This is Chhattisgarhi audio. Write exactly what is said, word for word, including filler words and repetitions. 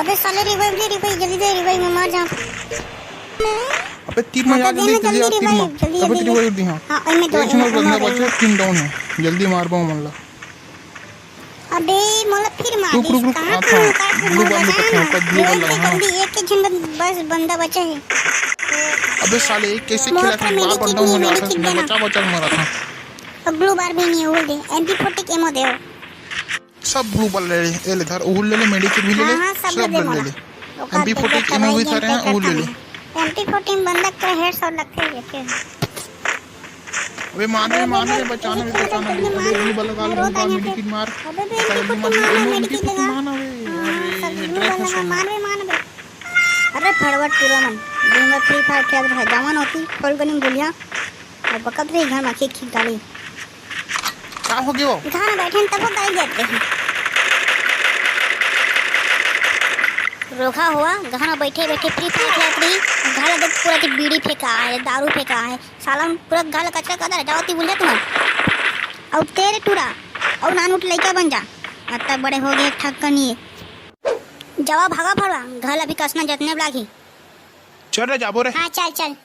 अबे साले, revive दे, revive, जल्दी दे, revive, मैं मर जाऊं। अबे तीर मार यार, जल्दी, जल्दी यार, तीर मार। जल्दी, अबे जल्दी। Revive दे, हां। हां, ओमे दो, एक झन ओमे बंदा दो। बचे, तीन down हे। जल्दी मार पाऊं मन ला। अबे मोला फिर मार रुक, रुक, रुक, कहां आता हूं। Blue ball में बचा, हां, blue ball revive लगा, दे हां। जल्दी, एक ही झन बन-, बस बंदा बचा हे। अबे साले, एक कैसे खेला था? बार down हो जाता है, बचा बचा के मारा था। अब blue ball भी नहीं है, वो दे, M P forty ammo दे। सब blue ball ले ले, ये ले धर, उहुल ले ले, medikit भी ले ले, हां, हां, सब सब ले ले। मोला। M P forty ammo भी धरे हैं, उहुल ले ले। M P forty में बंदा के headshot लगते ही रहते हैं। अबे मार, अबे, मार, अबे, बचाना, अबे, बचाना, अबे, अबे, blue ball लगा, blue ball, medikit मार। अबे, अबे, medikit मार, medikit लगा। मार, अबे, हां, अबे, सब ये blue ball लगा, मार, बे, मार, बे। अरे फड़वट पूरा मन, दिन भर Free Fire खेलत रहे, जवान होती, खोल गली में बोलिया, अउ बकत रही घर में, खींच खींच गाली। का हो गयो? घर में बैठे हैं, तब वो गाली देते हैं। रोखा हुआ, घर में बैठे बैठे Free Fire खेलत रही, घर में देख पूरा ती बीड़ी फेंका है, दारू फेंका है, साला मन पूरा घर कचरा कर दे, जाओ ती बोल दे तुमन। अउ तेरे टूरा, अउ नान उठ लइका बन जा, अत्ता बड़े हो गए ठग कनिए। जावा भागा फड़वा, घर अभी कसना जतने लागही। चल रे, जाबो रे। हां, चल, चल।